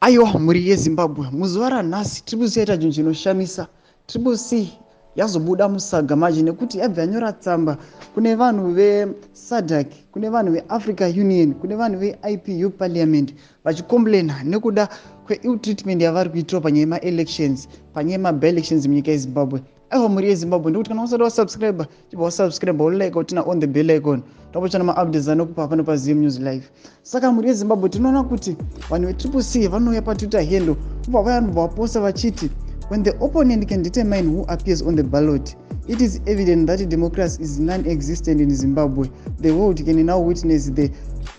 Aiwa, mhuri yeZimbabwe, muzuva ranhasi Triple C yaita chinhu chinoshamisa. Triple C yazobuda musaga manje nekuti yabva yanyora tsamba kune vanhu veSADC, kune vanhu veAfrica Union, kune vanhu veIPU Parliament, vachicomplaina nekuda kweill treatment yavari kuitirwa panyaya yemaelections, panyaya yemaby-elections munyika yeZimbabwe. Aiwa, mhuri yeZimbabwe, ndikuti kana usati wasubscribe, chibva wasubscribe, wolike, uturn on the bell icon, tambochana maupdates anokupa pano paZim News Live. Saka mhuri yeZimbabwe, tinoona kuti vanhu veTriple C vanouya paTwitter handle, ubva vaya vanobva vaposta vachiti, "When the opponent can determine who appears on the ballot, it is evident that democracy is non-existent in Zimbabwe. The world can now witness the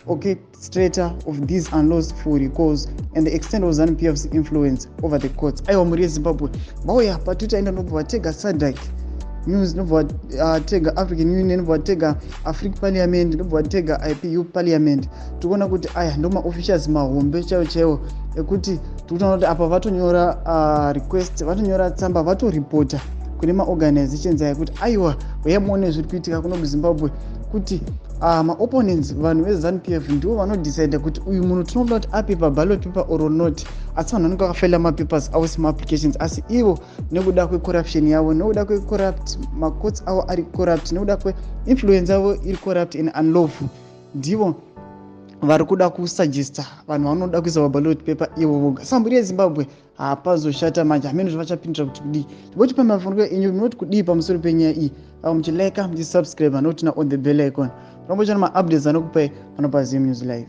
orchestrator of these unlawful recalls and the extent of ZANU PF's influence over the courts." Aiwa, mhuri yeZimbabwe, vauya paTwitter enda, nobva vatega SADC News, nobva vatega African Union, nobva vatega Africa Parliament, nobva vatega IPU Parliament. Tikuona kuti aya ndo maofficials mahombe chaivo chaivo ekuti tikutoona kuti apa vatonyora request, vatonyora tsamba, vatoripota kune maorganizations aya kuti aiwa, uyai muone zviri kuitika kuno kuZimbabwe, kuti maopponents, vanhu veZANU PF, ndivo vanodecida kuti uyu munhu tinoda kuti ape paballot paper or not. Asi vanhu vanenge vakafaila mapapers avo semaapplications, asi ivo nekuda kwecorruption yavo, nekuda kwecorrupt macourts avo ari corrupt, nekuda kweinfluence yavo iri corrupt and unlawful, ndivo vari kuda kusuggesta vanhu vanoda kuisa paballot paper ivo voga. Saka mhuri yeZimbabwe, hapazoshata manje, hamene zvavachapindura kuti kudii. Ndiboti pamafungiro enyu, munoti kudii pamusoro penyaya iyi? Ava muchilike, muchisubscribe, noturn on the bell icon, unombochana maupdates anokupai pano paZim News Live.